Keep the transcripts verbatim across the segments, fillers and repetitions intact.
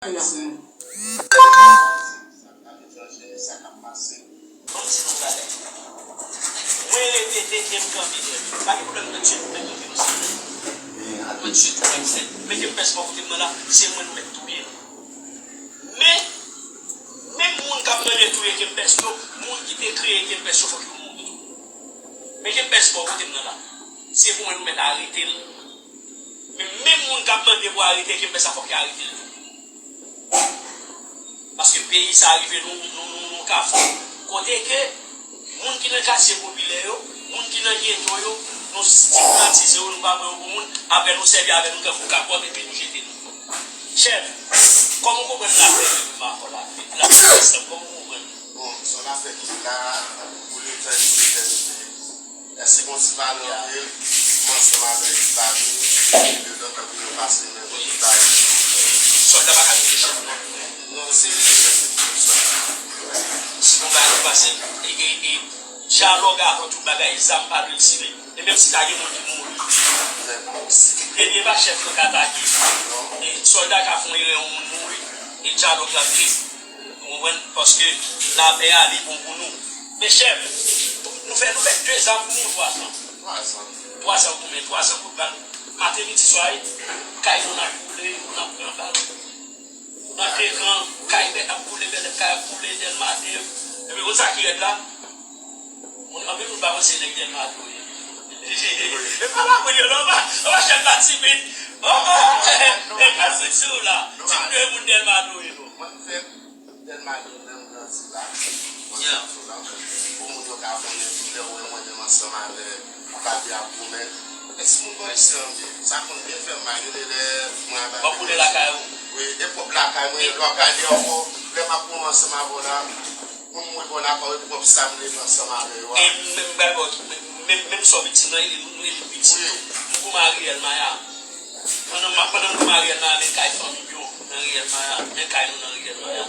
Sa k ap etranje, sa k ap pase. Ban m di nou yon bagay. Mwen repete e m kanpe nèt. Pa gen pwoblèm, mwen di nou mèt touye nou se. Mwen di nou mèt fè. Men Kempès bò kote m nan la, se mwen nou mèt touye. Men, menm moun k ap mande touye Kempès yo, moun ki te kreye Kempès yo, fòk yo mouri tou. Men Kempès bò kote m nan la, se pou mwen nou mèt arete l. Men menm moun k ap mande pou arete Kempès la, fòk yo arete l tou. Paske peyi sa a rive nan yon kafou kote ke moun ki nan katye popilè yo, moun ki nan geto yo, nou stigmatize yo, nou pa pran yo pou moun, apre nou sèvi avè nou tankou kapòt epi nou jete nou. Chèf, kòman w konprann lapè ki viv Makò la? Lapè ansanm, kòman w konprann? Bon, se yon lapè ki la pou letan e pou letènite. Èske gon ti pale anpil? Mwen ansanm avèk Babi, letan tankou nou pase men pou tout bagay. Sòlda pa ka touye chèf non. Non, se li ki chèf, se li ki chèf. Si gon bagay ki pase, e, e, e, dyalòg avan tout bagay, zam pa dwe tire. E menm si ta gen moun ki mouri, premye pa chèf yo ka atake. E sòlda ka fè yon erè, yon moun mouri, e dyalòg la vre. Ou konprann? Paske lapè a, li bon pou nou. Men chèf, nou fè, nou fè dezan pou nou, twa zan. Twa zan. Twa zan goumen, twa zan kout bal. Maten, midi, swa, kay nou n ap boule, nou n ap pran bal. Nan Tekan, kay bèt ap boule, bèt kay ap boule, Dèlma de. Epi, konn sa ki rèd la? Moun, anpil moun pa panse nèg Dèlma de yo ye. E pa la moun yo, non, pa, pa chèf la timid. Oh, oh, e pa sou la. Di m de moun Dèlma de yo ye, non. Mwen, m fèt Dèlma de, menm grandi la. Mwen, sou la. Pou moun yo ka konnen, tout lè yo wè mwen menm ansanm avèk Babi ap goumen. Èske moun konn se anvi? Sa konn byen fè m mal, gen de lè mwen avèk. W ap boule lakay ou? Wi, e pwòp lakay mwen, lè w gade ankò, lè m ap goumen ansanm avè w la, moun mouri bò lakay ou, e pwòp sa m leve ansanm avè yo a. E menm, menm, menm, menm sa w viktim nan, e li, e li viktim tou. M goumen a Riyèl Maya. Pandan m ap, pandan m goumen a Riyèl Maya, men kay fanmi m yo nan Riyèl Maya, men kay nou nan Riyèl Maya.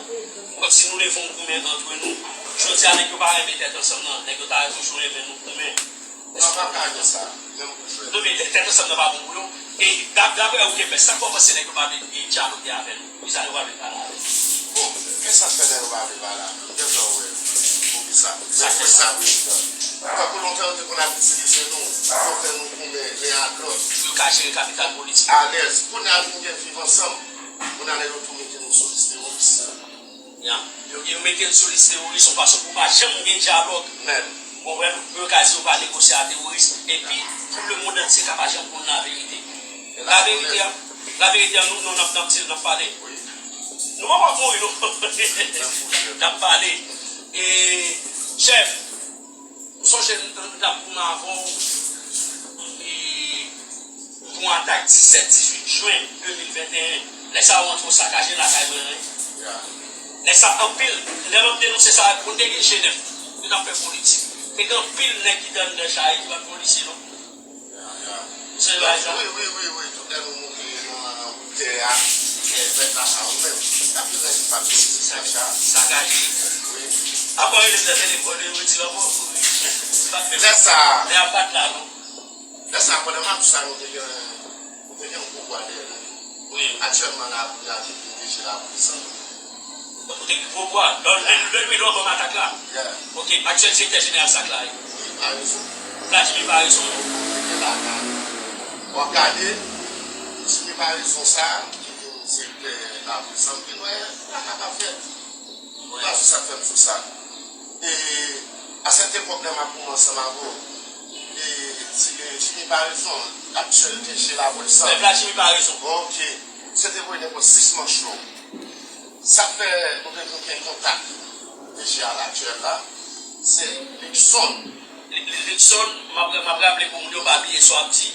Kòmsi nou leve yon goumen antre nou. Jodi a, nèg yo pa renmen tèt ansanm nan. Nèg yo ta toujou renmen nou goumen. Non, pa ka gen sa. Menm pou jwèt. Non, men tèt ansanm nan pa bon pou yo. E dap-, daprè ou, Kempès, sa k fè w panse nèg yo pa vle, e, dyaloge avè nou? Poukisa yo pa vle pale avè nou? Bon, kisa k fè nèg yo pa vle pale avè nou? Kisa w wè? Poukisa? Sa k fè sa? Tankou lontan yo te konn ap itilize nou, yo fè nou goumen len ak lòt. Pou yo ka jere kapital politik. Alèz. Kounye a nou vin gen viv ansanm. Kounye a nèg yo tou mete nou sou lis teworis. Ya. Yo, yo mete l sou lis teworis yon fason pou pa janm gen dyalòg. Menm. Ou konprann? Pou yo ka di yo pa negosye a teworis. Epi, pou lemonn antye ka pa janm konn laverite. Laverite a, laverite a, nou, nou, n ap, n ap di l, n ap pale. Nou poko mouri, non. N ap pale. E, chèf, M sonje m, m t ap goumen avè w, e, pou yon atak disèt, dizuit jen de mil venteyen. Lè sa a, yo antre yo sakaje lakay mwen an. Lè sa a, anpil, lè m ap denonse sa a, pou n te gen G nèf, yo t ap fè politik. Te gen anpil nèg ki te anndan chari ki pa t polisye, non. Misye bay sa. Wi, wi, wi, wi. Tout lè nou moute nan wout tè a, e, fè sa sa ou menm. N ap jwenn nèg ki pa t sezi sa, sa. Sakaje. Wi. Apre rele nan telefòn, yo retire ankò. Lè sa a, lè a bat la, non. Lè sa a, pandan m ap di sa, nou te gen, nou te gen yon gwo bwa dèyè nou. Wi. Aktyèlman la, pou y ap vin deje lapolis an. Ou te gen gwo bwa. Lè, lè, lè, lè, lè w ban m atak la. Yeah. Ok, aktyèl direktè jeneral sa k la ye. Wi, Paraison. Vladimir Paraison, non. Li te la, la. W ap gade, Jimmy Paraison sa, ki vin direktè lapolis an, m vin wè, pa kapab fèt. Wi. Ou pa sou sa k fè m sou sa. E, a sèt epòk, lè m ap goumen ansanm avè w, e, Jimmy Paraison, aktyèl D G lapolis an. Lè Vladimir Paraison. Ok. Se te voye nenpòt sis manch yo. Sa k fè nou te vin gen kontak D G a aktyèl la, se Luckson. Li, li, Luckson, m ap, m ap raple pou moun yo pa bliye sa w ap di.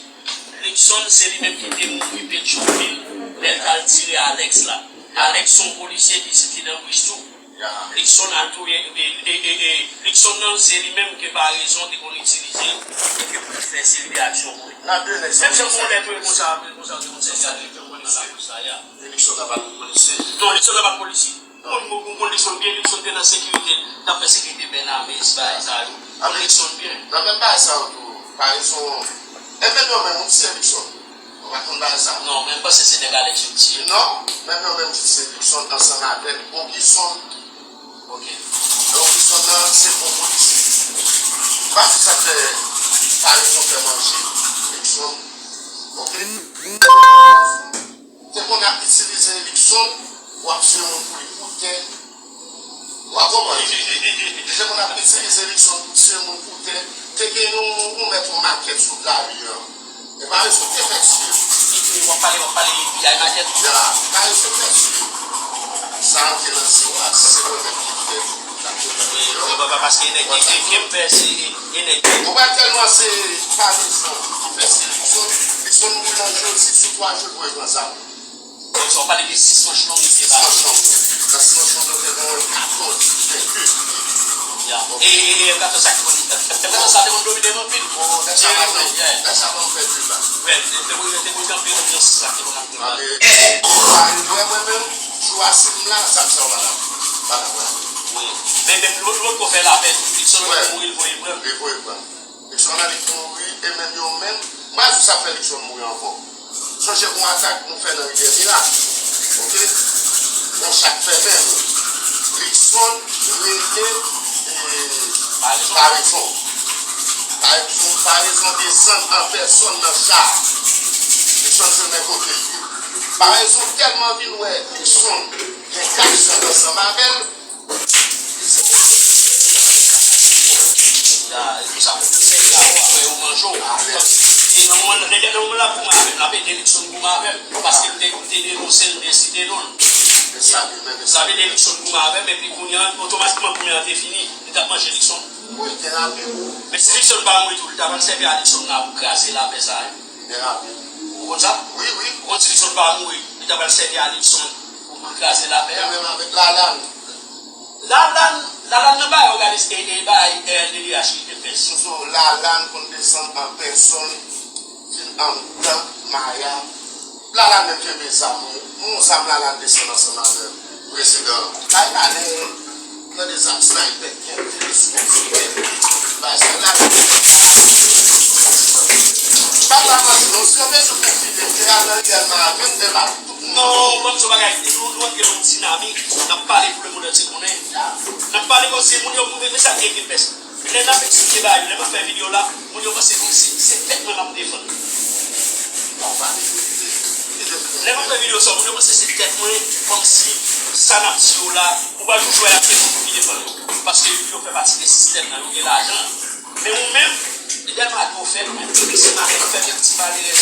Luckson, se li menm ki te mouri Petyonvil, lè l t al tire Alex la. Alex se yon polisye ki site nan Bridge tou. Ya. Luckson al touye, e, e, e, e, Luckson nan, se li menm ke Paraison te konn itilize pou ke pou l fè seri de aksyon pou li. Nan de nèg sa. Menm jan pou lè touye konsa, apre konsa, te konn sèvi ak direktè polis la, ya. E Luckson nan pa t polisye? Non, Luckson nan pa t polisye. Ou konn, ou konn Luckson byen, Luckson te nan sekirite, t ap fè sekirite Bernabé, bagay sa yo. Ou konn Luckson byen. Nan menm bagay sa yo tou, Paraison, e menm yo menm, ou se Luckson. Pa konn bagay sa. Non, men m panse se nèg Alex yo ki tiye. Non, menm yo menm ki tiye Luckson ansanm avèk Ogison. Ok. Ogison nan se bon polisye. M pa di sa fè parezon fè manje Luckson. Ok. Te konn ap itilize Luckson pou ap tiye moun pou li pou tè. W ap konprann? Li te konn ap itilize Luckson pou tiye moun pou tè. Te gen yon, yon mèt yon makèt sou Gavi an. E pa rezon te fè tiye. E, e, w ap pale, w ap pale de P I makèt? Ya, pa rezon fè tiye. Sa antre nan tiyo a, si se mwen menm ki fè l, l ap te pran yo. Wi, pa, pa, paske nèg ki, ki, ki m fè, se, e, e nèg ki. Ou pa tèlman se parezon ki fè tiye Luckson. Luckson mouri nan jodi, sou twa jou, l voye pran zam. Donk, sa w pale de sis manch long li te ba. Sis manch long. Nan sis manch long, te gen katòz venke. Ya. E, e, e, katòz sa ki konn, katòz sa te konn domine m anpil. Oh, nèg sa pa t, nèg sa pa t fè pil la. Wi, te konn, te konn gen anpil anbyans sa te konn ap gen la. Wi, mwen menm, jou a si m la, sa m sa w pa la. Pa la, pa la. Wi. Men menm lòt, lòt bò fè lapè tou. Luckson mouri, l voye pran. Li voye pran. Luckson annik mouri, e menm yo menm, m pa di sa fè Luckson mouri ankò. Sonje gon atak nou fè nan Rivyè Mirak. Ok? Yon chak fèmen nou. Luckson rele, e, Parezon. Parezon. Parezon, Parezon desann an pèsòn nan cha. Luckson se men kote l ye. Parezon tèlman vin wè Luckson gen Jackson ansanm avè l, Ya, e pou sa, pou sèvi la, w ap fè yo manje w. Kòmsi, e nan moman, nan dènye moman la, goumen avè m, l ap ede Luckson goumen avè m, paske m te, m te denonse l, m te site non l. L ap ede Luckson goumen avè m, epi kounye a, otomatikman goumen an te fini, li t ap manje Luckson. Men si Luckson pa mouri tou, li ta pral sèvi a Luckson la pou kraze lapè sa yo. Ou konn sa? Wi, wi. Ou konn si Luckson pa mouri, li ta pral sèvi a Luckson pou kraze lapè a. E menm avèk Lalann. Lalann, Lalann nan bay òganis e, e bay R L D D H ki te fè. Soso, Lalann konn desann an pèsòn, vin anndan Maya. Lalann menm kenbe zam, yon, yon zam Lalann desann ansanm avè prezidan. Bay Lalann nan de zam snaypè, gen teleskòp, gen bay sa Lalann. Pa la manti non, si yo bezwen konfime tè a nan Rivyè Maren, men pa pou tout moun. Non, ban m di w bagay, nou, nou antre nan yon dinamik, n ap pale pou lemonn antye konnen. N ap pale kòmsi moun yo, men, men sa k gen pès. Lè n ap eksplike bagay yo, lè m ap fè videyo la, moun yo panse kòmsi se tèt mwen m ap defann. Lè m ap fè videyo sa, moun yo panse se tèt mwen, kòmsi sa n ap di yo la, ou pa toujou wè y ap gen moun ki defann yo. Paske yo fè pati de sistèm nan, yo gen lajan. Men ou menm, li tèlman ap ofè, ou menm, se maten ou fè kèk ti malerèz.